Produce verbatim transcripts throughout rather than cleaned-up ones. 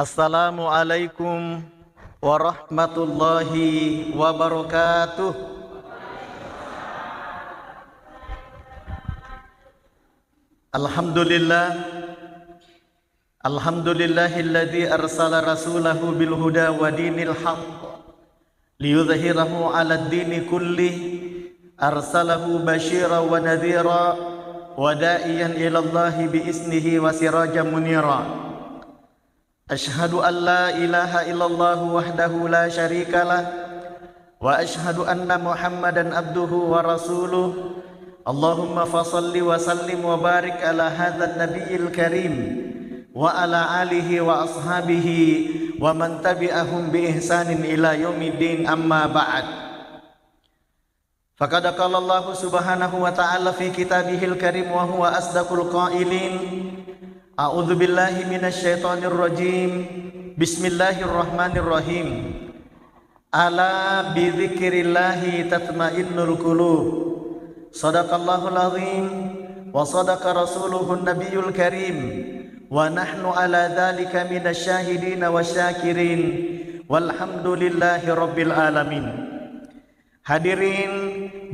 Assalamualaikum warahmatullahi wabarakatuh. Alhamdulillah. Alhamdulillahilladzi arsala rasulahu bil huda wa dinil haqq liyudhhirahu 'alad dini kullih. Arsalahu basyiran wa nadhira wa da'iyan ilallahi bi iznihi wa sirajan munira. Asyhadu an la ilaha illallah wahdahu la syarika lah, wa asyhadu anna Muhammadan abduhu wa rasuluh. Allahumma fasalli wa sallim wa barik ala hadzan nabiyil karim wa ala alihi wa ashabihi wa man tabi'ahum bi ihsanin ila yaumiddin, amma ba'd. Faqad qala Allahu subhanahu wa ta'ala fi kitabihil karim wa huwa asdaqul qailin. A'udzu billahi minasy syaithanir rajim. Bismillahirrahmanirrahim. Ala bidzikrillahi tatmainnul qulub. Shadaqallahul azim wa shadaqa rasuluhun nabiyul karim. Wa nahnu ala dzalika minasy syahidina wasyakirin. Walhamdulillahi rabbil alamin. Hadirin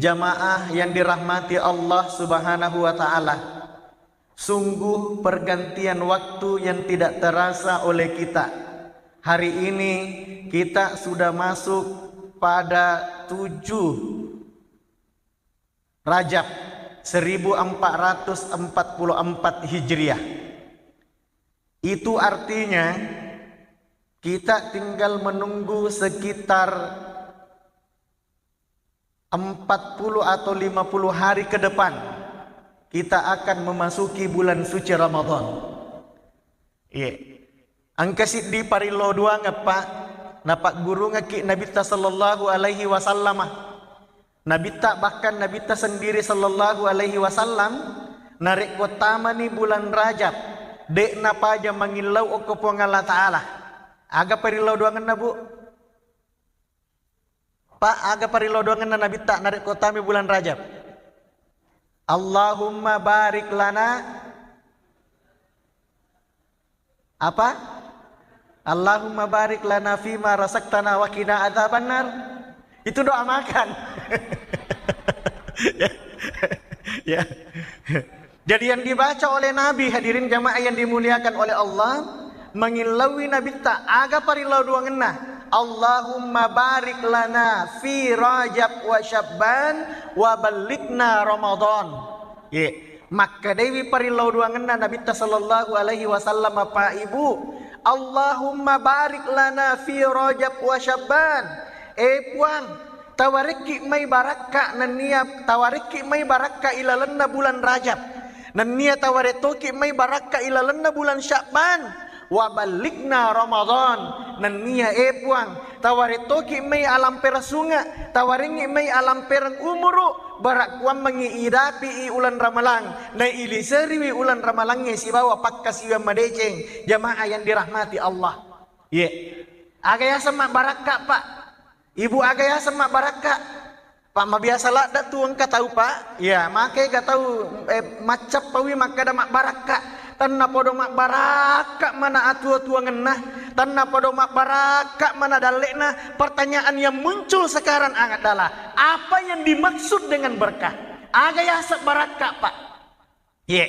jamaah yang dirahmati Allah Subhanahu wa Ta'ala, sungguh pergantian waktu yang tidak terasa oleh kita. Hari ini kita sudah masuk pada tujuh Rajab seribu empat ratus empat puluh empat Hijriah. Itu artinya kita tinggal menunggu sekitar empat puluh atau lima puluh hari ke depan, kita akan memasuki bulan suci Ramadan. Iya. Engka siddi parillau duangeng, Pak, napaggurungekki Nabitta sallallahu alaihi wasallama. Nabitta, bahkan Nabitta sendiri sallallahu alaihi wasallam, narekko tamani bulan Rajab, de'na paja mangillau okko Puang Allah Ta'ala. Aga parillau duangenna, Bu? Pak, aga parillau duangenna Nabitta narekko tami bulan Rajab? Allahumma barik lana, apa? Allahumma barik lana fima razaqtana wa qina adzabannar. Itu doa makan. Ya. Ya. Jadi yang dibaca oleh Nabi, hadirin jamaah yang dimuliakan oleh Allah, mengillaui Nabitta, aga parillau duangenna? Allahumma barik lana fi Rajab wa Syabban wa ballighna Ramadan. Ye, makkedaiwi parillau duangenna Nabitta sallallahu alaihi wasallam, Pak Ibu, Allahumma barik lana fi Rajab wa Syabban. Eh Puang, tawarekki mai barakka nennia, tawarekki mai barakka ilalenna bulan Rajab. Nennia tawaretoki mai barakka ilalenna bulan Sya'ban. Wa ballighna Ramadan. Nennia, eh Puang, tawarettoki mai alampereng sunge, tawarengngi mai alampereng umuru, barakkuammengngi idapi i ulang Ramalang, nailiseriwi ulang Ramalangnge sibawa pakkasiwiang madeceng, jamaah yang dirahmati Allah. Ye. Aga yaseng mabbarakka, Pak? Ibu, aga yaseng mabbarakka? Pak, mabiasa ladde tu engka tau, Pak. Iya, makkega tau, eh, maccappawi makkeda mabbarakka. Tennapodo mabbarakka mana atua-tuangenna, tennapodo mabbarakka mana dalle'na. Pertanyaan yang muncul sekarang adalah, apa yang dimaksud dengan berkah? Aga yaseng barakka, Pak? Ye.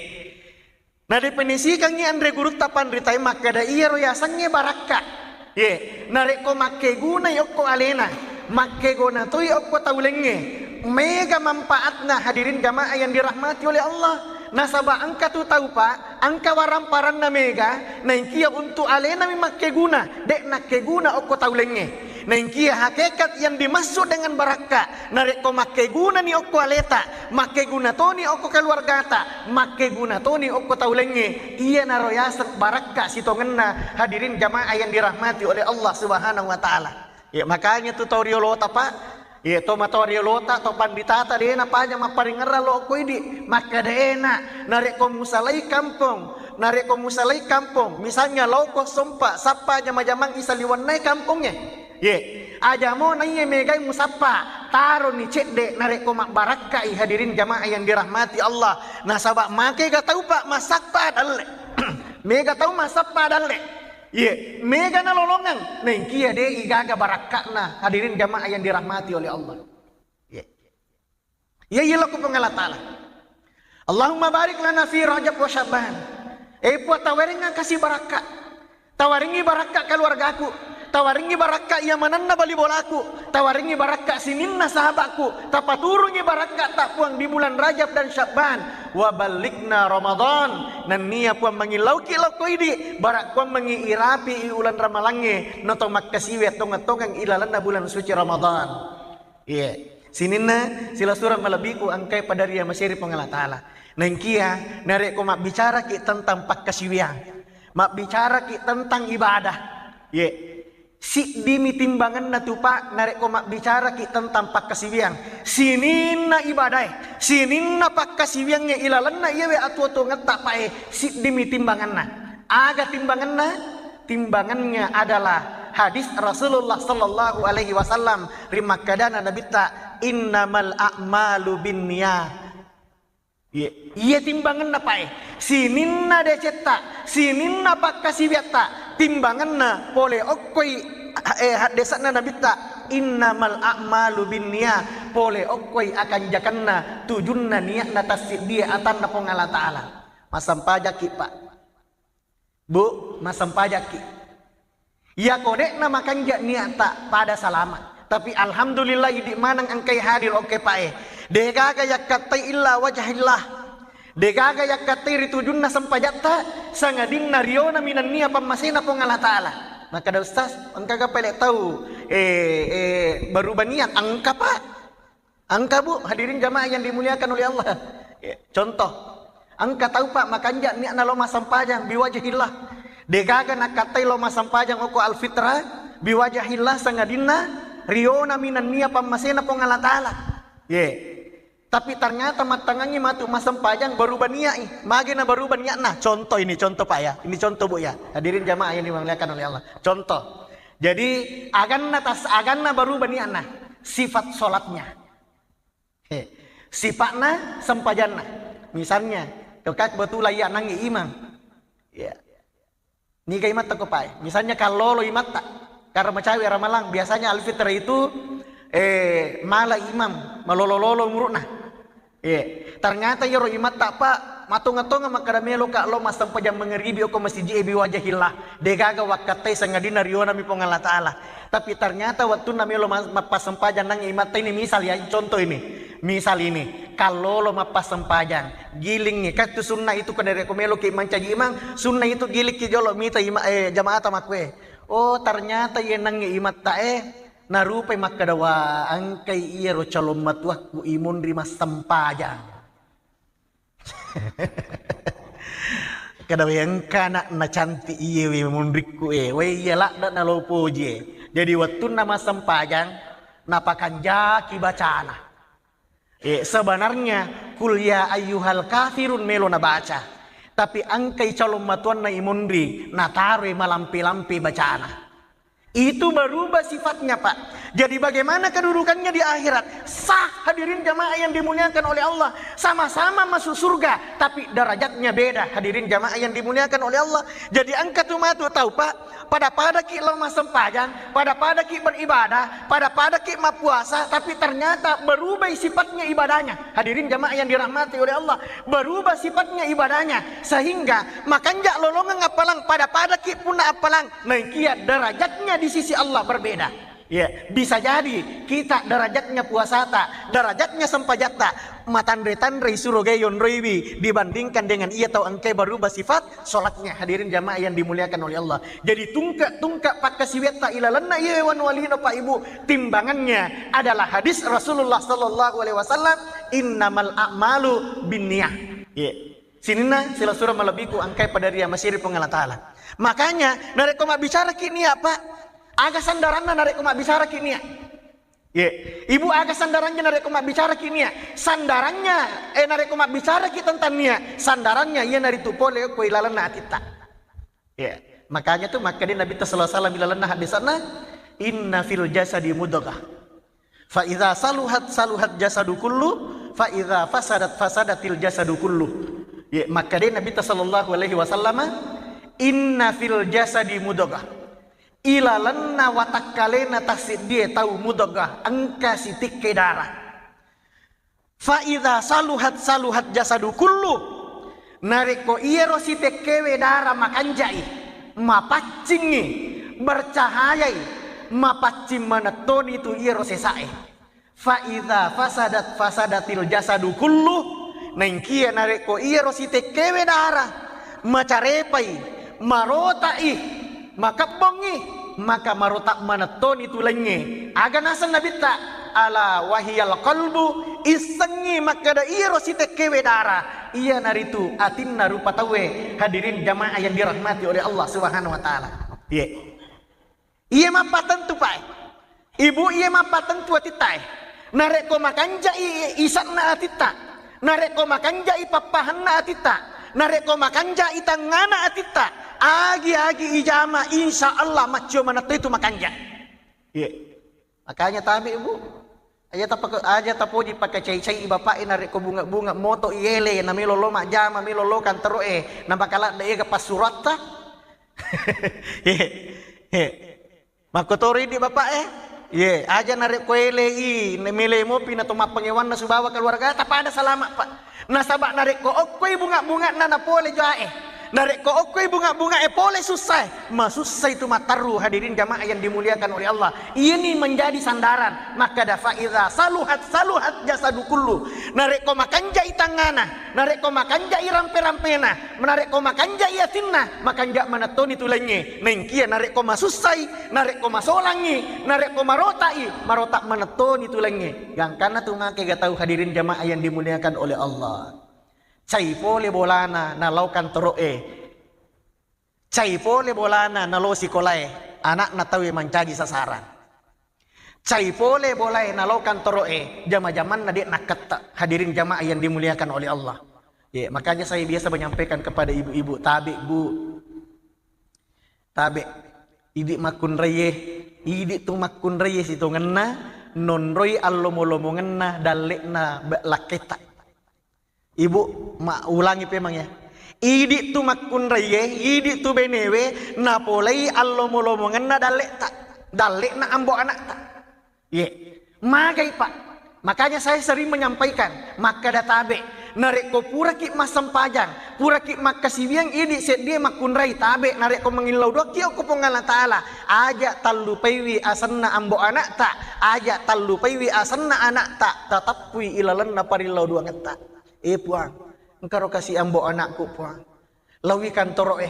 Nadipinisikangngi anre gurutta panritae makkeda iyaro yasengnge barakka. Ye. Narekko makkegunai okko alena, makkeguna toi okko tau laingnge. Mega manfaatna, hadirin jamaah yang dirahmati oleh Allah. Nasaba engka tu tau, Pak, engka waramparanna mega, naengkia untuk alenami makkeguna, de' nakkeguna okko tau laingnge. Naengkia hakikat yang dimaksud dengan barakka, narekko makkegunani okko aleta, makkeguna toni okko keluargata, makkeguna toni okko tau laingnge, iyanaro yaseng barakka sitongenna, hadirin jamaah yang dirahmati oleh Allah Subhanahu wa Ta'ala. Ya, makanya tu tau riolota, Pak, ya, to matoa riolota, to panditata, de' napaja mapparingerra lo okko idi, makkeda ena, narekko musalai kampong, narekko musalai kampong, misalnya laoko sompa, sappa jama-jamang isaliwennai kampongnge. Ye, aja mo naiye megai musappa, taroni cedde narekko mabbarakkai, hadirin jamaah yang dirahmati Allah. Nasaba makega tau, Pak, masappa dalle. Mega tau masappa dalle. Iye, mega nalolongeng, naengkia de' igaga barakka'na, hadirin jamaah yang dirahmati oleh Allah. Iye. Iya, iya, lako Puang Allah Ta'ala. Allahumma barik lana fi Rajab wa Sya'ban. Eh, Puang, tawaringnga kasi barakka. Tawaringngi barakka keluargaku. Tawaringngi barakka iya manenna bali bolaku. Tawaringngi barakka sininna sahabatku. Tapaturungngi barakka ta, Puang, di bulan Rajab dan Sya'ban. Wa ballighna Ramadan. Nennia, Puang, mangillauki lao ko idi, barakkuang mangi irapi i ulan Ramalangnge, noto makkasiwi tongeng-tongeng ilalenna bulan suci Ramadan. Iya. Sininna silessureng malebbiku engkae pada ri amaseri Puang Allah Ta'ala. Naengkia, narekko mabbicaraki tentang pakkasiwiang, mabbicaraki tentang ibadah, ye, siddimi timbangenna tu, Pak, narekko mabbicaraki tentang pakkasiwiang. Sininna ibadae, sininna pakkasiwiangnge ilalenna iyawe atuo-tuongetta, Pak, e, siddimi timbangenna. Aga timbangenna? Timbangannya adalah hadis Rasulullah sallallahu alaihi wasallam ri makkadana Nabitta, "Innamal a'malu binniyat." Iye, iye timbanganna, Pak, e. Sininna decetta, sininna pakkasiwiatta, timbanganna pole okkoi, eh, haddesanna Nabitta, "Innamal a'malu binniyat." Pole okkoi akanjakanna, tujunna, niatna, tassiddie atanna Puang Allah Ta'ala. Massampajakki, Pak. Bu, massempajakki. Iyako de'na makanja niatta pada salama. Tapi alhamdulillah, idi maneng engkai hadir, oke, Pak, e. Degaga yakkattai illa wajahillah. Degaga yakkattai ri tujunna sempajatta, sangadinna riona minennia pammasena Puang Allah Ta'ala. Makkada, "Ustaz, engkaga pale tau, eh, eh, baruba niat?" Engka, Pak. Engka, Bu, hadirin jamaah yang dimuliakan oleh Allah. Ya, contoh, engka tau, Pak, makanja niatna lo massempajang biwajahillah. Degaga nakkattai lo massempajang oko alfitra biwajahillah, sangadinna riona minennia pammasena Puang Allah Ta'ala. Ye. Tapi ternyata mattangangi matu massempajang, baruba niat i. Mage na baruba niatna? Contoh ini, contoh, Pak, ya. Ini contoh, Bu, ya. Hadirin jamaah yang dimuliakan oleh Allah. Contoh. Jadi, aganna tas-, aganna baruba niatna. Sifat sholatnya. He. Sipa'na sempajanna. Misalnya, to, kebetulan iya nangnge imang. Ya. Niga imatta ko, Pak, e? Misalnya kallolo imatta. Karena macawe Ramalang, biasanya alfitra itu, eh, mala imam, malolo-lolo umuru'na. Iya. Ternyata iyaro imatta, Pak, matonga-tonga makkada, "Meloka lo massempajang mangeribi oko masiji e biwajahillah." Degaga wakkattai, sangadinna rionami Puang Allah Ta'ala. Tapi ternyata wattunna melo ma-, mappassempajang nang imatta ini, misal ya, contoh ini. Misal ini, kallolo mappassempajang, gilingngi, kattu sunna itu, kada reko meloki mancaji imang, sunna itu gilikki jolo mita ima-, eh, jamaata makkue. Oh, ternyata iye nangnge imatta e, narupai makkada, "Wa, engkai iyaro calon matuakku imunri massempajang." Kada we engka anakna cantik iye we munrikku e, we iya ladda nalo poji e. Jadi wattunna massempajang, napakanjaki bacana. E, sebenarnya kul ya ayyuhal kafirun melo nabaca. Tapi engkai calon matuanna imunri, nataroi malampe-lampe bacana. Itu berubah sifatnya, Pak. Jadi bagaimana kedudukannya di akhirat? Sah, hadirin jamaah yang dimuliakan oleh Allah. Sama-sama masuk surga, tapi derajatnya beda, hadirin jamaah yang dimuliakan oleh Allah. Jadi engka tu matu tau, Pak, pada-padaki lao massempajang, pada-padaki beribadah, pada-padaki mappuasa, tapi ternyata berubah sifatnya ibadahnya. Hadirin jamaah yang dirahmati oleh Allah, berubah sifatnya ibadahnya, sehingga makanja lolongeng appalang, pada-padaki punna appalang, naengkia derajatnya di sisi Allah berbeda. Ya, bisa jadi kita derajatnya puasata, derajatnya sempajatta, matanre-tanre suruga yonroiwi dibandingkan dengan iya tau engkai berubah sifat sholatnya, hadirin jamaah yang dimuliakan oleh Allah. Jadi tungke-tungke pakkasiwiatta ilalenna iya wanua lino, Pak, Ibu, timbangannya adalah hadis Rasulullah sallallahu alaihi wasallam, "Innamal a'malu binniyah." Iya. Sininna silessureng malebbiku engkai pada ri amaseri Puang Allah Ta'ala. Makanya, narekko mabbicaraki niat, Pak, aga sandaranna narekko mabbicaraki niat? Ye, Ibu, aga sandaranna narekko mabbicaraki niat? Sandarannya, eh, narekko mabbicaraki tentang niat, sandarannya iyanaritu pole ko ilalenna atitta. Ya, makanya tu makkeda Nabitta sallallahu alaihi wasallam ilalenna haddesanna, "Inna fil jasadi mudghah. Fa idza saluhat saluhat jasadu kullu, fa idza fasadat fasadatil jasadu kullu." Ya, makkeda Nabitta sallallahu alaihi wasallam, Inna fil jasadi mudghah. Ilalenna watakkalena tasseddie tau mudghah, engka sitekke dara. Fa idza saluhat saluhat jasadu kullu. Narekko iyaro sitekkewe dara makanjai, mapaccingngi, bercahayai, mapaccing manettoni tu iyaro sesae. Fa idza fasadat fasadatil jasadu kullu, naengkia narekko iyaro sitekkewe dara macarepai, marotai, makebbongngi, maka marota manettoni tu laingnge. Aga naseng Nabitta? Ala wahiyal qalbu, issengngi makkeda iyaro sitekkewe dara, iyanaritu atinna rupa tauwe. Hadirin jamaah yang dirahmati oleh Allah Subhanahu wa Ta'ala. Ye. Iye mappatentu, Pak. Ibu, iye mappatentu atitta e. Narekko makanjai isanna atitta, narekko makanjai pappahanna atitta, narekko makanjai tangngana atitta, agi-agi ijama, insya Allah maccio manetto itu makanja. Iya. Makanya tabe, Ibu. Aja tapake-, aja tapoji pakecai-cai bapak e narekko bunga-bunga moto iele na melo lo majjama, melo lo kantoro e, na bakaladde ega passuratta. Iya. Iya. Makkotoro idi bapak e. Ye, aja narekko elei, ne-, mele mopi na to mappangewanna subawa keluargata pada salama, Pak. Nasaba narekko okkoi bunga-bungana napole jae. Narekko okkoi bunga-bunga e pole sussae, masussai tu matteru, hadirin jamaah yang dimuliakan oleh Allah. Ini menjadi sandaran. Makkada fa idza saluhat saluhat jasadu kullu. Narekko makanjai tangngana, narekko makanjai rampe-rampena, narekko makanjai atinna, makanja manettoni tu laingnge. Naengkia narekko masussai, narekko masolangngi, narekko marotai, marota manettoni tu laingnge. Gangkanna tu make ga tau, hadirin jamaah yang dimuliakan oleh Allah. Cai pole bolana nalao kantoro e. Cai pole bolana nalo sikolae, anakna tauwe mancaji sasaran. Cai pole bolae nalo kantoro'e, jama-jamanna de' nakketta. Hadirin jamaah yang dimuliakan oleh Allah. Ya, makanya saya biasa menyampaikan kepada ibu-ibu, tabe, Bu. Tabe. Idi makkunraie, idi tu makkunraie sitongenna, nonroi allomo-lomongenna dalle'na be-, lakketta. Ibu, ma-, ulangi pemang ya. Idi tu makkunraie, idi tu benewe, napolei allomo-lomongenna dalle'ta, dalle'na ambo anakta. Ye, magai, Pak. Makanya saya sering menyampaikan, makkada tabe, narekko puraki massempajang, puraki makkasiwiang idi seddie makkunrai, tabe, narekko mangillau doakki okko Puang Allah Ta'ala, aja tallupaiwi asenna ambo anakta, aja tallupaiwi asenna anakta, tatappui ilalenna parillau duangetta. Eh, Puang, engkaro kasi ambo anakku, Puang. Lawi kantoro'e,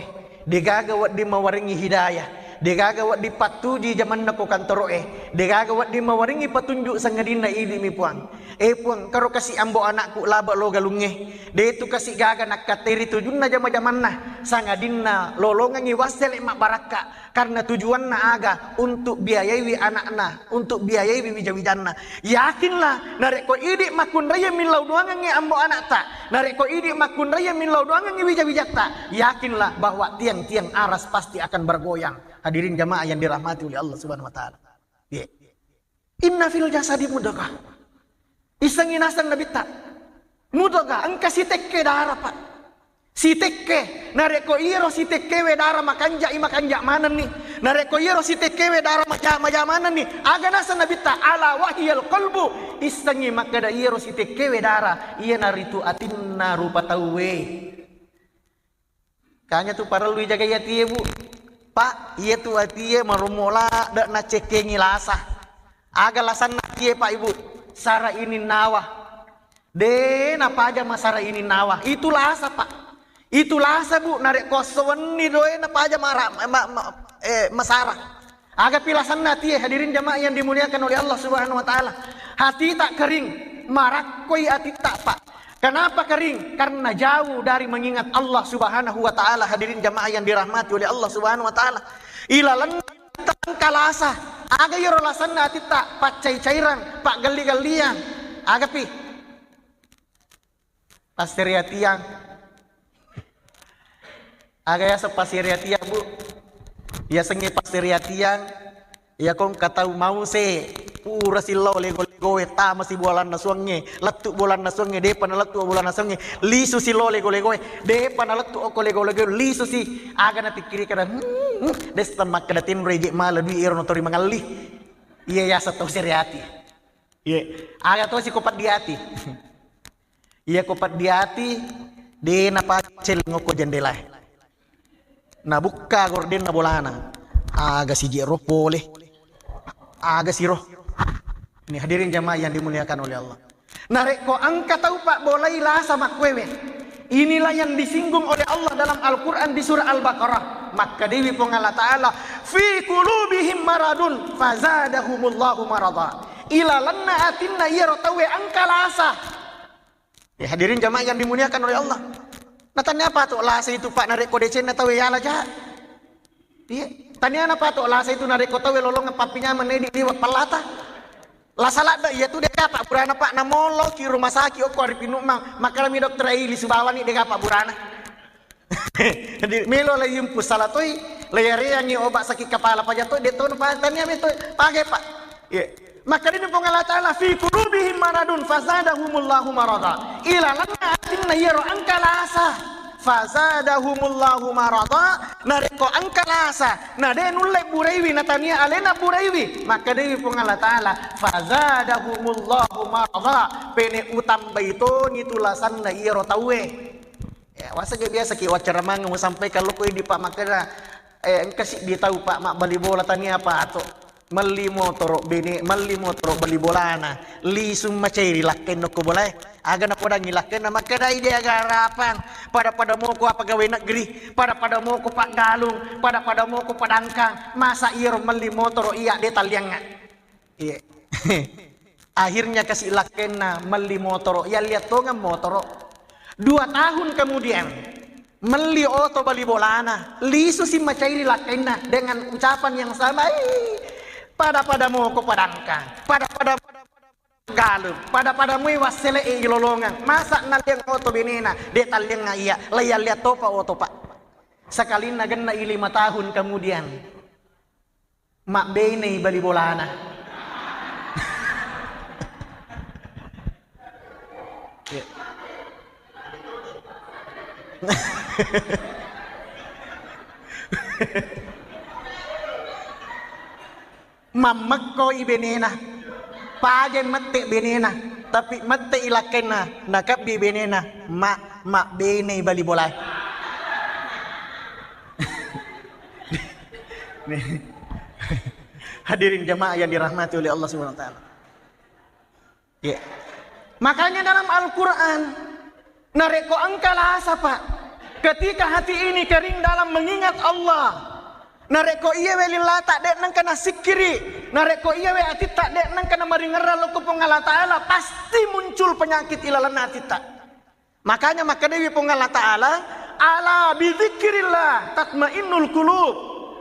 degaga wedding mawarengngi hidayah, degaga wedding pattuji jamanna ko kantoro'e, degaga wedding mawarengngi patunjuk sangadinna idi'mi, Puang. Eh, Puang, engkaro kasi ambo anakku laba lo galungnge, detu kasi gaga nakkateri tujunna jama-jamanna, sangadinna lolongengngi wassele mabbarakka. Karena tujuanna aga? Untuk biayaiwi anakna, untuk biayaiwi wija-wijanna. Yakinlah, narekko idi makkunraie millau doangengngi ambo anakta, narekko idi makkunraie millau doangengngi wija-wijatta, yakinlah bahwa tiang-tiang aras pasti akan bergoyang. Hadirin jamaah yang dirahmati oleh Allah Subhanahu wa Ta'ala. Ye. Inna fil jasadi mudghah. Issengngi naseng Nabitta. Mudghah, engka sitekke dara, Pak. Sitekke. Narekko iyaro sitekkewe dara makanja'i, makanja manenni. Narekko iyaro sitekkewe dara maja-, maja manenni. Aga naseng Nabitta, ala wahiyal qalbu. Issengngi makkeda iyaro sitekkewe dara, iyanaritu atinna rupa tauwe. Kanya tu parellu ijagai atie, Bu. Pak, iya tu atie marommo ladde' nacekkengi lasa. Aga lasanna atie, Pak, Ibu? Sara ininnawa. De' napaja masara ininnawa. Itu lasa, Pak. Itu lasa, Bu. Narekko esso wenni doe napaja mara-, ma-, ma-, eh, masara. Agapi lasanna atie, hadirin jamaah yang dimuliakan oleh Allah Subhanahu wa Ta'ala. Hatita kering, marakkoi atitta, Pak. Kenapa kering? Karena jauh dari mengingat Allah Subhanahu wa Ta'ala, hadirin jamaah yang dirahmati oleh Allah Subhanahu wa Ta'ala. Ilalenna engka lasa. Aga iyaro lasanna atitta? Paccai-cairang, paggelli-gelliang. Agapi? Passeriatiang. Aga yaseng passeriatiang, Bu? Yasengnge passeriatiang, iyako engka tau mause, Pura sillau lego-legoe, tama si bolanna suangnge, lettu bolanna suangnge, depa nalettu bolanna suangnge, lisu sillau lego-legoe, depa nalettu okko lego-legoe, lisu si. Aga napikkiri kada, hmm, hmm, desta makkada tenro ije mala dui ero natori mangalli. Iya yasa to seri ati. Iya, aga to si ko paddi ati. Iya ko paddi ati, de napacelleng okko jendelae. Nabukka gordenna bolana. Aga siji ro pole. Aga siro. Ini hadirin jamaah yang dimuliakan oleh Allah. Narekko engka tau pabbolai lasa makkuewe. Inilah yang disinggung oleh Allah dalam Al-Quran di surah Al-Baqarah. Makkadewi Puang Allah Ta'ala, "Fi qulubihim maradun fazadahumullahu marada." Ilalenna atinna iyaro tauwe engka lasa. Ya, hadirin jamaah yang dimuliakan oleh Allah. Nah, tania apa tuh lasa itu, Pak, narekko decenna tauwe yala ja? Iya, tania apa tuh lasa itu narekko tauwe lolong pappinyameng nedi liwat pallata. Lasa ladda iya tu deka pabburana, Pak, namolo ki rumah sakit okko Arifin Nukmang, makalami dokter ai lisu bawani deka pabburana. Jadi melo la yumpu sala toi, la yareangi obat sakit kepala paja toi, de tono pa tania me toi, page, Pak. Iya. Makanya Puang Allah Ta'ala, "Fi qulubihim maradun fazadahumullahu marada." Ilalanna atinna iyaro engka lasa. Fazadahumullahu marada, narekko engka lasa, na de nulle buraiwi, na tania alena buraiwi, makkadewi Puang Allah Ta'ala, "Fazadahumullahu marada," pene utambai toni tu lasanna iyaro tauwe. Ya, wasage biasa ki waccaramang musampaikan loko idi, Pak, makkeda, eh, engka siddi tau, Pak, mabbali bola tania apa to. Melli motoro bene, melli motoro bali bolana, lisu macai ri lakkenna ko bolae. Aga napodangi lakkenna, makkedai de aga arapang. Pada-pada moko apa gawe negeri, pada-pada moko paggalung, pada-pada moko padangkang. Masa iyaro melli motoro iya de talliangnga. Iya. Akhirnya kasi lakkenna melli motoro, yalliang tongeng motoro. Dua tahun kemudian, melli oto bali bolana, lisu si macai ri lakkenna dengan ucapan yang sama, "Ih, pada-pada moko padangkang, pada-pada galu, pada-pada mui wassele i lolongang, masa nalliang oto benena, de talliangnga iya, la yalliang topa oto, Pak." Sekalinna genna i lima tahun kemudian, mabbenei bali bolana. Iya. Mammekkoi benena, paja mette benena, tapi mette i lakkenna, nakabbi benena, ma, mabbenei bali bolae. Hadirin jamaah yang dirahmati oleh Allah Subhanahu wa Ta'ala. Ya. Makanya dalam Al-Quran, narekko engka lasa, Pak, ketika hati ini kering dalam mengingat Allah, narekko iyawe lillata de nengka nasikkiri, narekko iyawe atitta de nengka namaringerra lokko Puang Allah Ta'ala, pasti muncul penyakit ilalanna atitta. Makanya makkadewi Puang Allah Ta'ala, "Ala bidzikrillah tatmainnul qulub."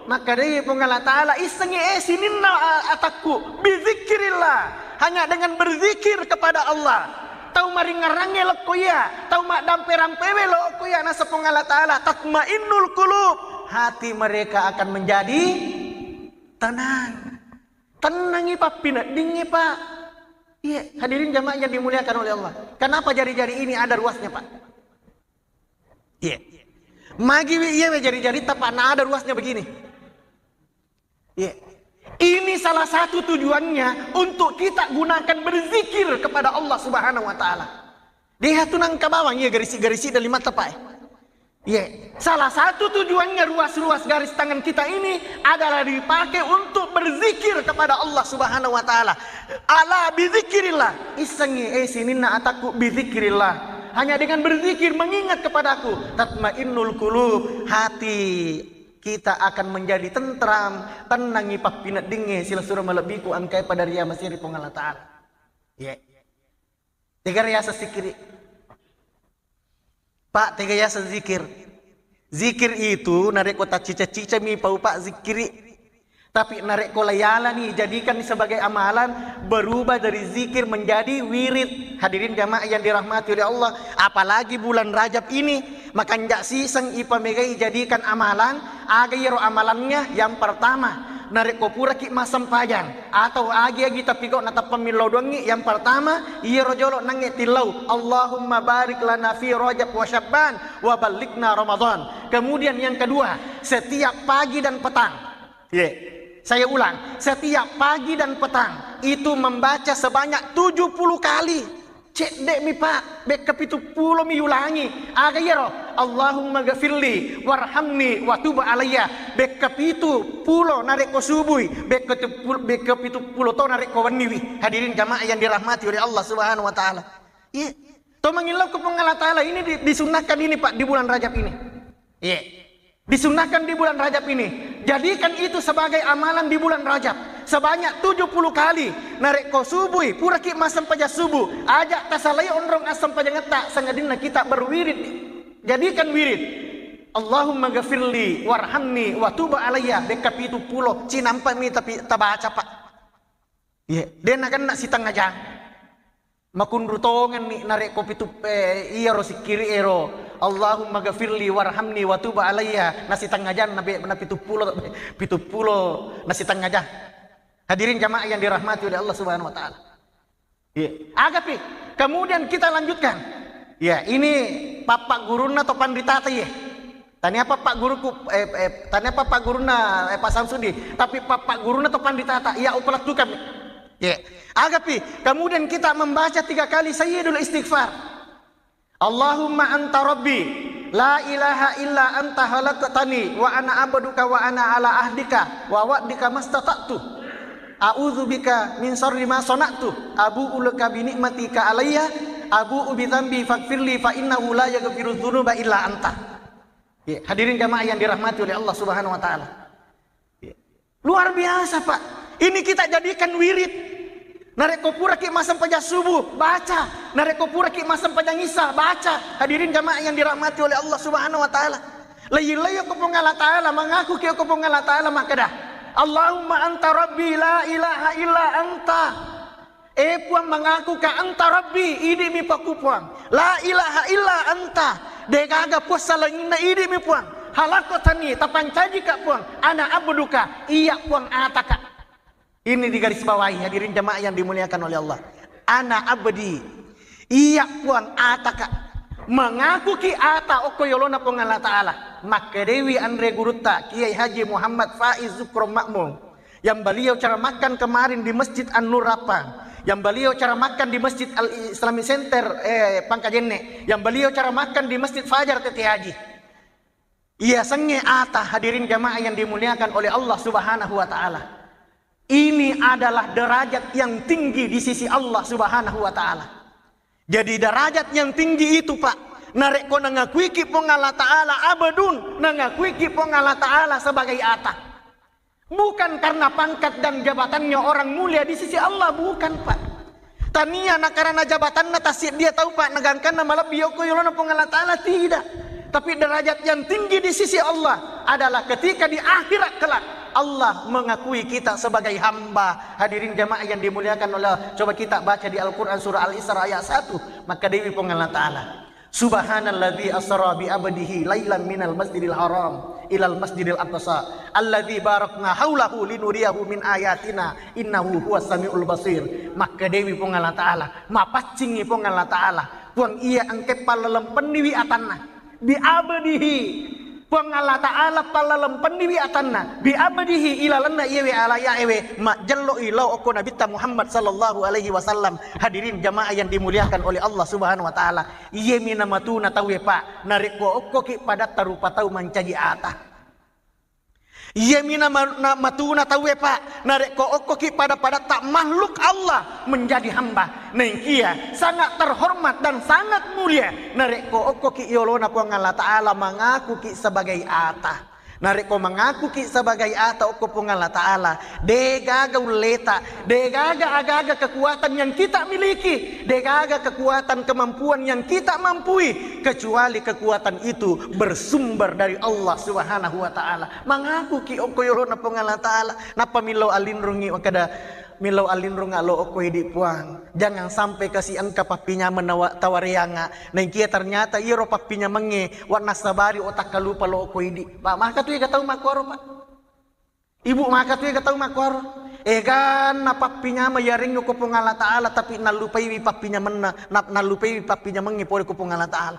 Makkadewi Puang Allah Ta'ala, "Issengi, eh, sininna, a-, atakku, bidzikrillah." Hanya dengan berzikir kepada Allah. Tau maringerrangnge lokko iya, tau maddampe-rampewe lokko iya, naseng Puang Allah Ta'ala, "Tatmainnul qulub." Hati mereka akan menjadi tenang. Tennangi pappineddingnge, Pak. Iya, hadirin jamaah yang dimuliakan oleh Allah. Kenapa jari-jari ini ada ruasnya, Pak? Iya. Magiwi iyawe jari-jari, Pak, na ada ruasnya begini. Iya. Ini salah satu tujuannya untuk kita gunakan berzikir kepada Allah Subhanahu wa Ta'ala. Deha tu nangka bawang iya garisi-garisi dari mata, Pak, eh. Iya. Salah satu tujuannya ruas-ruas garis tangan kita ini adalah dipakai untuk berzikir kepada Allah Subhanahu wa Ta'ala. Ala bidzikrillah. Issengi, eh, sininna atakku, bidzikrillah. Hanya dengan berzikir, mengingat kepadaku, tatmainnul qulub, hati kita akan menjadi tentram, tennangi pappineddingnge, silessureng malebbiku engkae pada riamasiri Puang Allah Ta'ala. Iya. Tega riaseng sikkiri. Pak, tega yaseng zikir. Zikir itu narekko taccica-cicami pau, Pak, zikkiri. Tapi narekko layalani, jadikan sebagai amalan, berubah dari zikir menjadi wirid. Hadirin jamaah yang dirahmati oleh Allah, apalagi bulan Rajab ini, makanja siseng ipamegai jadikan amalan. Aga iyaro amalannya? Yang pertama, narekko puraki massempajang atau agi-agi tapigau natappa millau doangngi, yang pertama, iyaro jolo nangnge tillau, Allahumma barik lana fi Rajab wa Syabban wa ballighna Ramadan. Kemudian yang kedua, setiap pagi dan petang. Ye. Saya ulang, setiap pagi dan petang itu membaca sebanyak tujuh puluh kali. Cedde'mi, Pak, bekka pitu pulo mi ulangi. Aga iyaro? Allahumma ghafirli warhamni wa tub alayya. Bekka pitu pulo narekko subui, bekka tu pul-, bekka pitu pulo to narekko wenniwi. Hadirin jamaah yang dirahmati oleh Allah Subhanahu wa Ta'ala. Iya. To mangillau ke Puang Allah Ta'ala ini di-, disunnahkan ini, Pak, di bulan Rajab ini. Iya. Disunnahkan di bulan Rajab ini. Jadikan itu sebagai amalan di bulan Rajab. Sebanyak tujuh puluh kali. Narekko subui, puraki massempajang subuh, aja tasalai onrong assempajangetta, sangadinna kita berwirid. Jadikan wirid. Allahumma ghafirli warhamni wa tub alayya, bekka pitu pulo, cinampa mi tapi tabaca, Pak. Iya, de nagenna sitengnga jang. Makunru tongenni narekko pitu, eh, iyaro sikkiri ero, Allahumma ghafirli warhamni wa tub alayya, na sitengnga jang, na be-, na pitu pulo, pitu pulo na sitengnga jang. Hadirin jamaah yang dirahmati oleh Allah Subhanahu wa Ta'ala. Iya. Agapi, kemudian kita lanjutkan. Ya, ini pappa gurunna to panritata, iya. Tania pappa guruku, eh, eh, tania pappa gurunna, eh, Pak Samsudi, tapi pappa gurunna to panritata, iya, upalettukang. Ya. Agapi, kemudian kita membaca tiga kali Sayyidul Istighfar. Allahumma anta rabbi, la ilaha illa anta khalaqtani, wa ana abduka, wa ana ala ahdika wa wa'dika mastata'tu. A'udzu bika min syarri ma sana'tu. Abu'u laka bi ni'matika alayya, abu'u bi dzambi faghfirli fa innahu la yaghfiru dzunuba illa anta. Ya, hadirin jamaah yang dirahmati oleh Allah Subhanahu wa Ta'ala. Ya. Luar biasa, Pak. Ini kita jadikan wirid. Narekko puraki massempajang subuh, baca. Narekko puraki massempajang isya, baca. Hadirin jamaah yang dirahmati oleh Allah Subhanahu wa Ta'ala. Lain-lain ko Puang Allah Ta'ala, mengaku ki ko Puang Allah Ta'ala makkeda, Allahumma anta rabbi la ilaha illa anta. Eh Puang, mengaku ka anta rabbi, idi mi pakku Puang. La ilaha illa anta, degaga Puang salanginna, idi mi Puang. Khalaqtani, tapancaji ka Puang. Ana abduka, iya Puang ataka. Ini digarisbawahi, hadirin jamaah yang dimuliakan oleh Allah. Ana abdi, iya Puang ataka. Mengaku ki ata okko yolona Puang Allah Ta'ala. Makkedewi anre gurutta, Kiai Haji Muhammad Faiz Zukron Makmur, yang beliau ceramahkan kemarin di Masjid An-Nur Rappang, yang beliau ceramahkan di Masjid Al-Islamic Center, eh, Pangkajenne, yang beliau ceramahkan di Masjid Fajar Tete Haji. Iya sengnge ata, hadirin jamaah yang dimuliakan oleh Allah Subhanahu wa Ta'ala. Ini adalah derajat yang tinggi di sisi Allah Subhanahu wa Ta'ala. Jadi, derajat yang tinggi itu, Pak, narekko nangakuiki Puang Allah Ta'ala abdun, nangakuiki Puang Allah Ta'ala sebagai ata. Bukan karena pangkat dan jabatannya orang mulia di sisi Allah, bukan, Pak. Tania nakarana jabatanna tassiddia tau, Pak, nagangkanna malebbi yokko yolona Puang Allah Ta'ala, tidak. Tapi derajat yang tinggi di sisi Allah adalah ketika di akhirat kelak Allah mengakui kita sebagai hamba. Hadirin jamaah yang dimuliakan oleh Allah, coba kita baca di Al-Quran surah Al-Isra ayat satu. Makkedewi Puang Allah Ta'ala, Subhanalladzi asra bi abdihi lailan minal masjidil haram ilal masjidil aqsa alladzi barakna haulahu linuriyahu min ayatina innahu huwas samiul basir. Makkedewi Puang Allah Ta'ala, mapaccingi Puang Allah Ta'ala, Puang iya engke pallalempenniwi atanna. Bi abdihi. Puang Allah Ta'ala pallalempenniwi atanna, bi abdihi, ilalenna iyewe alayaewe majjello'i lao okko Nabitta Muhammad sallallahu alaihi wasallam. Hadirin jamaah yang dimuliakan oleh Allah Subhanahu wa Ta'ala, iyemi namatuna tauwe, Pak, narekko okkoki padatta rupa tau mancaji ata. Iyemi nama-, namatuna tauwe, Pak, narekko okkoki pada-padatta makhluk Allah menjadi hamba. Naengkia sangat terhormat dan sangat mulia narekko okkoki yolona Puang Allah Ta'ala mangakuki sebagai ata. Narekko mangakuki sebagai ata okko Puang Allah Ta'ala, degaga ulleta, degaga aga-aga kekuatan yang kita miliki, degaga kekuatan kemampuan yang kita mampui, kecuali kekuatan itu bersumber dari Allah Subhanahu wa Ta'ala. Mangakuki okko yolona Puang Allah Ta'ala, nappa millau alinrungi makkeda, millau alinrunga lo okko idi Puang. Jangan sampai kasi engka pappinyameng nawa-, tawareanga. Naengkia ternyata iyaro pappinyamengnge wa nassabari otakkalupa lo okko idi. Pak, maka tu ega tau makkuaro, Pak. Ibu maka tu ega tau makkuaro. Eganna pappinyameng yarengnge ko Puang Allah Ta'ala, tapi nallupaiwi pappinyamenna, na-, nallupaiwi pappinyamengnge pole ko Puang Allah Ta'ala.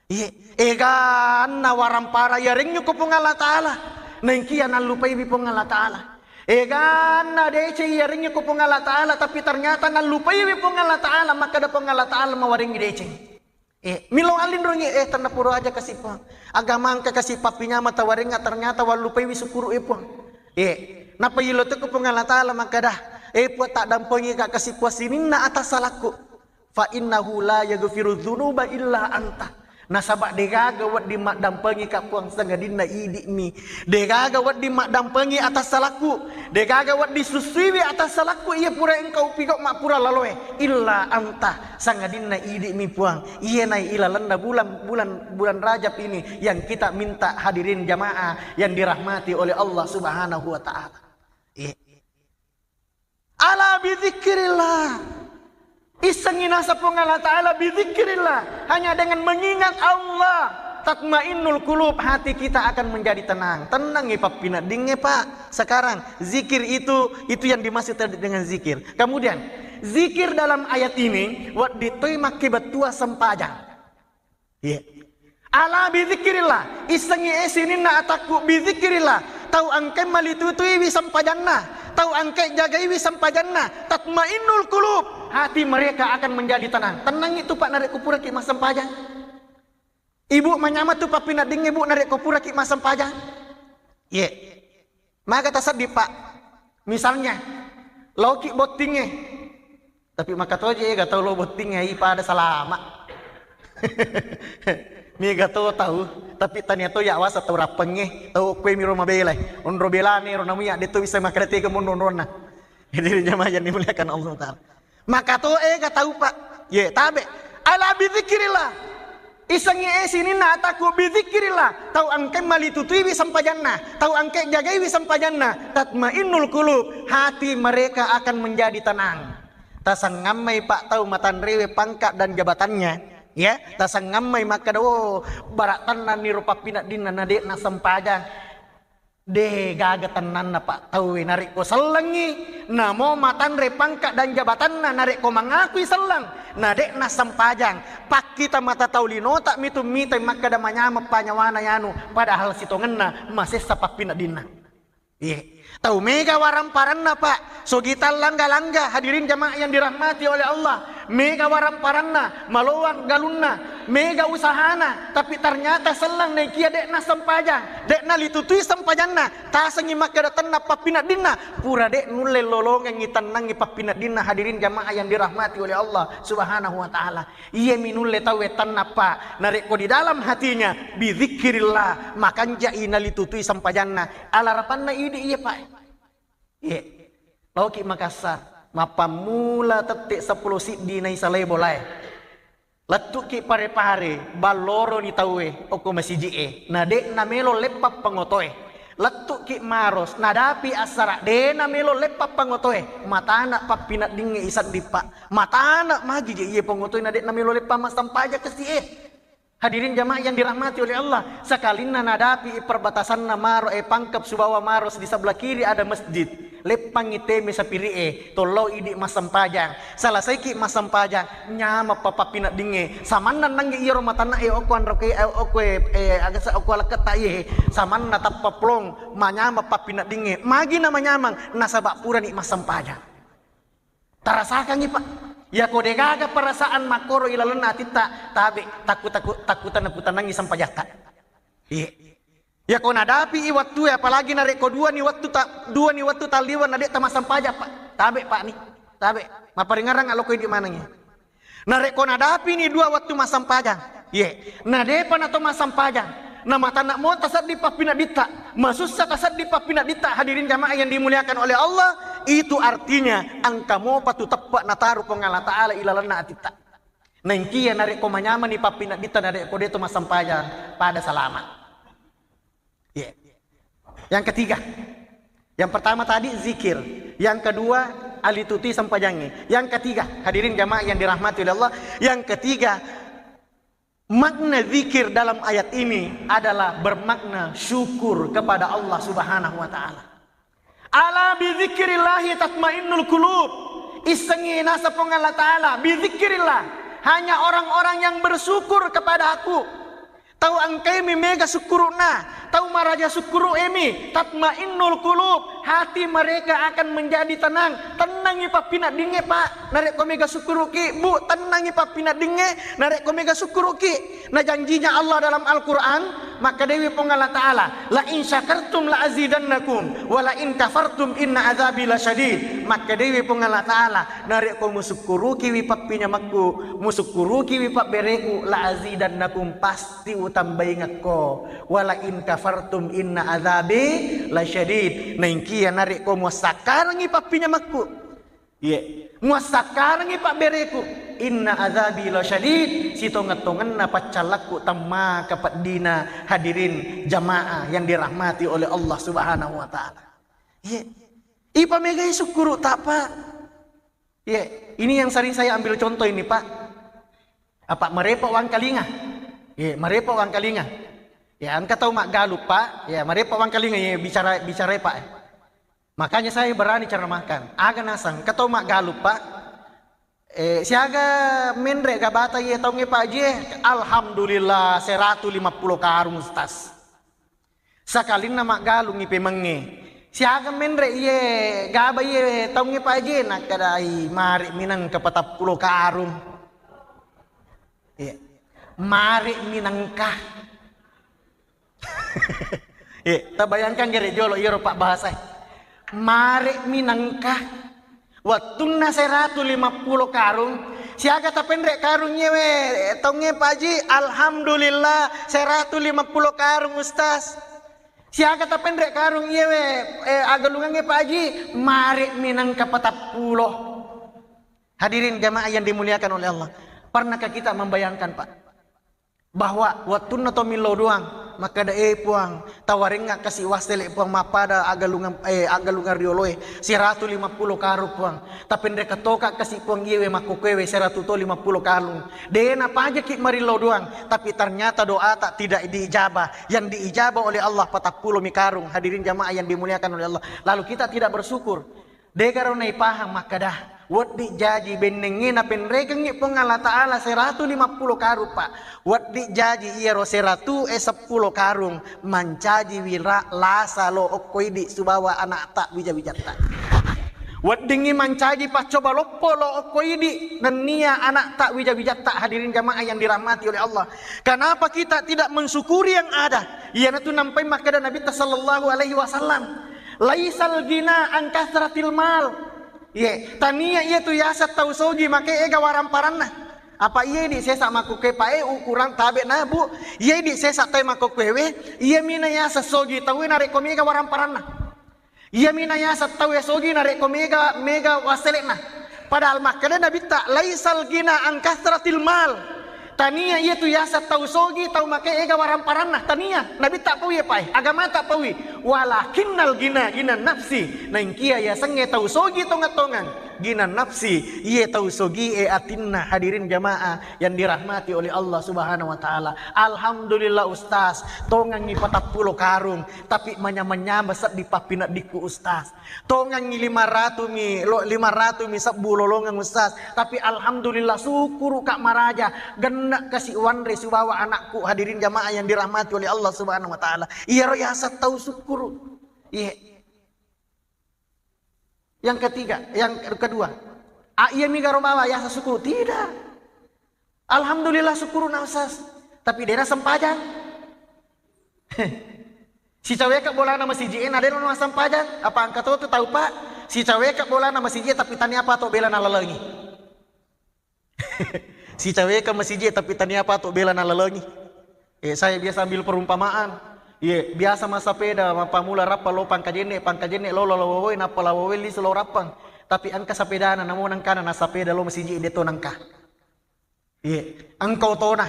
Iye, eganna warampara yarengnge ko Puang Allah Ta'ala, naengkia nallupaiwi Puang Allah Ta'ala. Eganna deceng yarengnge ko Puang Allah Ta'ala, tapi ternyata nallupaiwi Puang Allah Ta'ala, makkeda Puang Allah Ta'ala mawarengngi deceng. Eh, milo alinrongi, eh, tenna pura aja kasi Puang. Aga mangka kasi pappinyameng tawarengnga, ternyata wallupaiwi sukuru e Puang. Eh, nappa yilo to ko Puang Allah Ta'ala makkeda, eh, Puang, taddampengika kasi Puang sininna atassalakku. Fa innahu la yaghfiru dzunuba illa anta. Nasaba degaga wedding maddampengika Puang sangadinna idi'mi. Degaga wedding maddampengi atassalakku. Degaga wedding sussuiwi atassalakku iya pura engka upigau mappura laloe. Illa anta, sangadinna idi'mi Puang. Iyanai ilalenna bulan, bulan, bulan Rajab ini yang kita minta, hadirin jamaah yang dirahmati oleh Allah Subhanahu wa Ta'ala. Iya. Ala bidzikrillah. Issengngi naseng Puang Allah Ta'ala bidzikrillah. Hanya dengan mengingat Allah, tatmainnul qulub, hati kita akan menjadi tenang. Tenangngi pappineddingnge, Pak. Sekarang, zikir itu, itu yang dimaksud tadi dengan zikir. Kemudian, zikir dalam ayat ini, wedding toi makkebettuang sempajang. Iya. Ala bidzikrillah, issengngi e sininna atakku bidzikrillah. Tau engkae malitutuiwi sempajanna, tau engkae jagaiwi sempajanna, tatmainnul qulub, hati mereka akan menjadi tenang. Tenangngi tu, Pak, narekko puraki massempajang. Ibu manyameng tu pappineddingnge, Bu, narekko puraki massempajang. Iya. Maga tasedding, Pak. Misalnya, laoki bottingnge. Tapi makatoje ega tau lao bottingnge, ai pada salama. Mega to tau, tapi tania to ya wasa tau rappengnge, tau kue miro mabelai. Onro belane ro namuya de to bisa makkeda tega monro-onronna. Jadi jamaah yang dimuliakan Allah Ta'ala. Maka to ega tau, Pak. Ye, tabe. Ala bidzikrillah. Isengngi e sininna atakku bidzikrillah. Tau engkae malitutuiwi sempajanna, tau engkae jagaiwi sempajanna, tatmainnul qulub, hati mereka akan menjadi tenang. Tasangammai, Pak, tau matanrewe pangkat dan jabatannya, ya, tasangammai makkeda, oh, barak tennanni ro pappineddinna na de'na sempajang. De gaga tennanna, Pak, tauwe narekko sellengngi, namo matanre pangkat dan jabatanna, narekko mangakui selleng, na de'na sempajang, pakkita mata tau linota mitu mitai makkeda manyameng panyawana yanu, padahal sitongenna masessa pappineddinna. Iya. Tau mega waramparanna, Pak. Sogita langga-langga, hadirin jamaah yang dirahmati oleh Allah. Mega waramparanna, maloang galunna, mega usahana, tapi ternyata selleng naikia de'na sempajang, de'na litutui sempajanna, tasengngi makkeda tenna pappineddinna, pura de' nulle lolongengngi tennangngi pappineddinna, hadirin jamaah yang dirahmati oleh Allah Subhanahu wa Ta'ala. Iyami nulle tauwe tennappa, narekko di dalam hatinya, bidzikrillah, makanjai nalitutui sempajanna. Alarapanna idi iya, Pak. Iya. Laoki Makassar, mappammula tette seppulo siddi naisalai bolae. Lettuki Pare-Pare, balloroni tauwe okko masiji'e, na de'na melo leppa pangotoe. Lettuki Maros, nadapi assara, de'na melo leppa pangotoe. Matana pappineddingnge isedding, Pak. Matana magi je iye pangotoe na de'na melo leppa massempajang kesi'e. Hadirin jamaah yang dirahmati oleh Allah, sekalinna nadapi perbatasanna Maro, eh, Pangkep Subawa Maros, di sebelah kiri ada masjid. Leppangngi teme sapiri'e, tollau idi massempajang. Selesaiki massempajang, nyameng pa pappineddingnge. Samanna nangnge iyaro matanna e okko anroke, eh, okko, eh, eh, agasa okko alekketta iye. Samanna tappa plong, manyameng pappineddingnge. Magi na manyameng, nasaba purani massempajang. Tarasakangngi, Pak. Yako degaga perasaan makkoro ilalenna atitta, tabe, takku-, takku-, takkutanna kutanangngi sempajatta. Iya. Yako nadapi i wattue, apalagi narekko duani wattu ta-, duani wattu talliweng na de' tamassempajang, Pak. Tabe, Pak, ni. Tabe. Maparingerang aloko idi manengngi. Narekko nadapini dua wattu massempajang, ye, na de'pa nato massempajang, na matanna mo tasedding pappinedditta, masussa tasedding pappinedditta, hadirin jamaah yang dimuliakan oleh Allah, itu artinya engka mopa tu teppe nataro Puang Allah Ta'ala ilalenna atitta. Naengkia narekko manyameni pappinedditta, narekko de'to massempajang, pada salama. Iya. Yang ketiga, yang pertama tadi zikir, yang kedua alitutui sempajangnge, yang ketiga, hadirin jamaah yang dirahmati oleh Allah, yang ketiga, makna zikir dalam ayat ini adalah bermakna syukur kepada Allah Subhanahu wa Ta'ala. Ala bidzikrillahi tatmainnul qulub. Issengngi naseng Puang Allah Ta'ala, bidzikrillah. Hanya orang-orang yang bersyukur kepada Aku. Tau engkaimi mega sukkuru'na, tau maraja sukkuru'emi, tatmainnul qulub, hati mereka akan menjadi tenang. Tennangi pappinaddingnge, Pak. Narekko mega sukkuru'ki, Bu, tennangi pappinaddingnge. Narekko mega sukkuru'ki, na janjinya Allah dalam Al-Quran, makkedaiwi Puang Allah Ta'ala, "La in syakartum la azidannakum, wa la in kafartum inna adzabi lasyadid." Makkedaiwi Puang Allah Ta'ala, "Narekko musukkurukiwi pappinyamekku, musukkurukiwi pabbereku, la azidannakum, pasti utambaingekko. Wa la in kafartum inna adzabi lasyadid." Naingkia narekko muassakkarengngi pappinyamekku, Iye, muassakkarengngi pabbereku, inna adzabi lasyadid, sitongeng-tongenna paccallakku temmaka peddina. Hadirin jamaah yang dirahmati oleh Allah Subhanahu wa Ta'ala. Iye, ipamegai sukkuru'ta, Pak. Iye, ini yang sering saya ambil contoh ini, Pak. Apa marepa wangkalinga? Iye, marepa wangkalinga. Ya, engka tau maggalu, Pak. Ya, marepa wangkalinga, ya, bicara, bicara, Pak. Makanya saya berani ceramahkan. Aga naseng, engka tau maggalu, Pak. Eh, siaga menre gabata iye taungnge, Pak Haji? Alhamdulillah, seratu lima puluh karung, Ustaz. Sakalinna maggalungngi pemengnge. Siaga menre iye gaba iye taungnge, Pak Haji? Nakkedai, mare minangka patappulo karung. Iya. Mare minangka. Eh, tabayangkan gere jolo iyaro pabbahasae. Mare minangka. Wettunna seratu lima puluh karung, siaga tapenre karung iyewe, taungnge, Pak Haji? Alhamdulillah, seratu lima puluh karung, Ustaz. Siaga tapenre karung iyewe, eh, agalungangnge, Pak Haji? Mare minangka patappulo. Hadirin jamaah yang dimuliakan oleh Allah. Pernahkah kita membayangkan, Pak? Bahwa wettunna to millau doang, makkeda, "Eh, Puang, tawarengnga kasi wassele, Puang, mappada agalungang, eh, agalungang rioloe, seratu lima puluh karung, Puang. Tapenreka toka kasi, Puang, iyewe makkokkoewe seratu to lima puluh karung." De napajaki marillau doang, tapi ternyata doata tidak diijabah. Yang diijabah oleh Allah patappulo mi karung. Hadirin jamaah yang dimuliakan oleh Allah. Lalu kita tidak bersyukur. Degaro naipahang makkeda, wedding jaji bennengnge napenrekengngi Puang Allah Ta'ala seratu lima puluh karung, Pak. Wedding jaji iyaro seratu e seppulo karung mancaji wira lasa lo okko idi sibawa anakta wija-wijatta. Weddingngi mancaji paccoba loppo lo okko idi nennia anakta wija-wijatta, hadirin jamaah yang dirahmati oleh Allah. Kenapa kita tidak mensyukuri yang ada? Iyanatu nampai makkeda Nabitta sallallahu alaihi wasallam, "Laisal gina an kasratil mal." Iye, tania iye tu yaseng tau sogi make ega waramparanna. Apa iye di sesa makkukue pae ukurang tabe nabu, iye di sesa tae makkukuewe, iye mina yaseng sogi tauwe narekko mega waramparanna. Iye mina yaseng tauwe sogi narekko mega, mega wassele'na. Padahal makkeda Nabitta, "Laisal gina an kasratil mal." Tania iye tu yaseng tau sogi, tau make ega waramparanna. Tania. Nabitta paui pae, agamata paui. "Walakinnal gina gina nafsi." Naingkia yasengnge tau sogi tongeng-tongeng, gina nafsi, iye tau sogi e atinna. Hadirin jamaah yang dirahmati oleh Allah Subhanahu wa Ta'ala. Alhamdulillah, Ustaz, tongengngi patappulo karung, tapi manyameng-nyameng seddi pappineddikku, Ustaz. Tongengngi lima ratu mi, lo-, lima ratu mi sebbu lolongeng, Ustaz. Tapi alhamdulillah, sukkuruka maraja, genne kasi wanre sibawa anakku. Hadirin jamaah yang dirahmati oleh Allah Subhanahu wa Ta'ala. Iyaro yaseng tau sukkuru. Iye. Yang ketiga, yang kedua, a, iya mi garo bawa yaseng sukkuru? Tidak. Alhamdulillah, sukkuru'na, Ustaz. Tapi dena sempajang. Sicaweka bolana masiji e, na dena nassempajang. Apa engka to tu tau, Pak? Sicaweka bolana masiji e, tapi tania pato bela nalalengi. Sicaweka masiji e, tapi tania pato bela nalalengi. Eh, saya biasa ambil perumpamaan. Iye, biasa massapeda, mappamula Rappang lo Pangkajenne, Pangkajenne lolo Lawawe, nappa Lawawe lisu lo Rappang. Tapi engka sapedana, namo nengkana nassapeda lo masiji e, deto nengka. Iye, engka otona.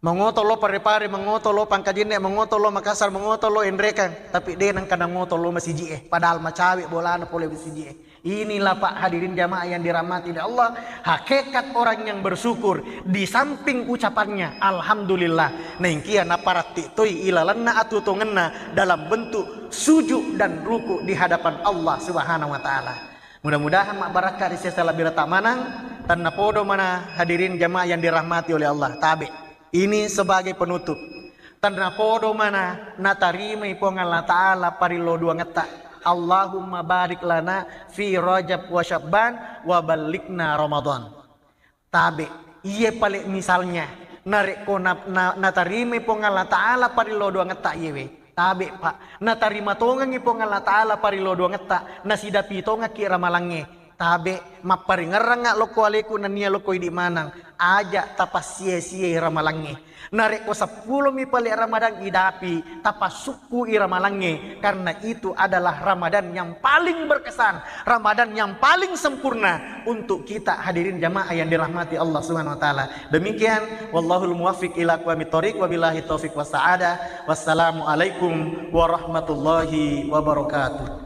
Mangoto lo Parepare, mangoto lo Pangkajenne, mangoto lo Makassar, mangoto lo Enrekang, tapi de nengka nangoto lo masiji'e, padahal macawe bolana pole masiji'e. Inilah, Pak, hadirin jamaah yang dirahmati oleh Allah, hakikat orang yang bersyukur di samping ucapannya alhamdulillah, naengkia naparatti toi ilalanna atutongenna dalam bentuk sujud dan ruku di hadapan Allah Subhanahu wa taala. Mudah-mudahan mabbarakka ri sesa labbirata manang, tennapodo mana hadirin jamaah yang dirahmati oleh Allah. Tabe. Ini sebagai penutup. Tennapodo mana natarimai Puang Allah Ta'ala parillo duangetta. Allahumma barik lana fi Rajab wa Sya'ban wa ballighna Ramadan. Tabe, iye pale misalnya, narekko na, na, natarimai Puang Allah Ta'ala parillo duangetta iyewe. Tabe, Pak, natarima tongengi Puang Allah Ta'ala parillo duangetta, nasidapi tongekki ramalangnge. Tabe, mapparingerranga lokko aleku nennia lokko idi manang. Aja tapassie-siei ramalangnge. Narekko seppulomi pale Ramadan idapi, tapassukkui ramalangnge, karena itu adalah Ramadan yang paling berkesan, Ramadan yang paling sempurna untuk kita hadirin jamaah yang dirahmati Allah Subhanahu wa taala. Demikian, wallahul muwaffiq ila aqwamit thoriq, wabillahi taufiq was sa'adah. Wassalamualaikum warahmatullahi wabarakatuh.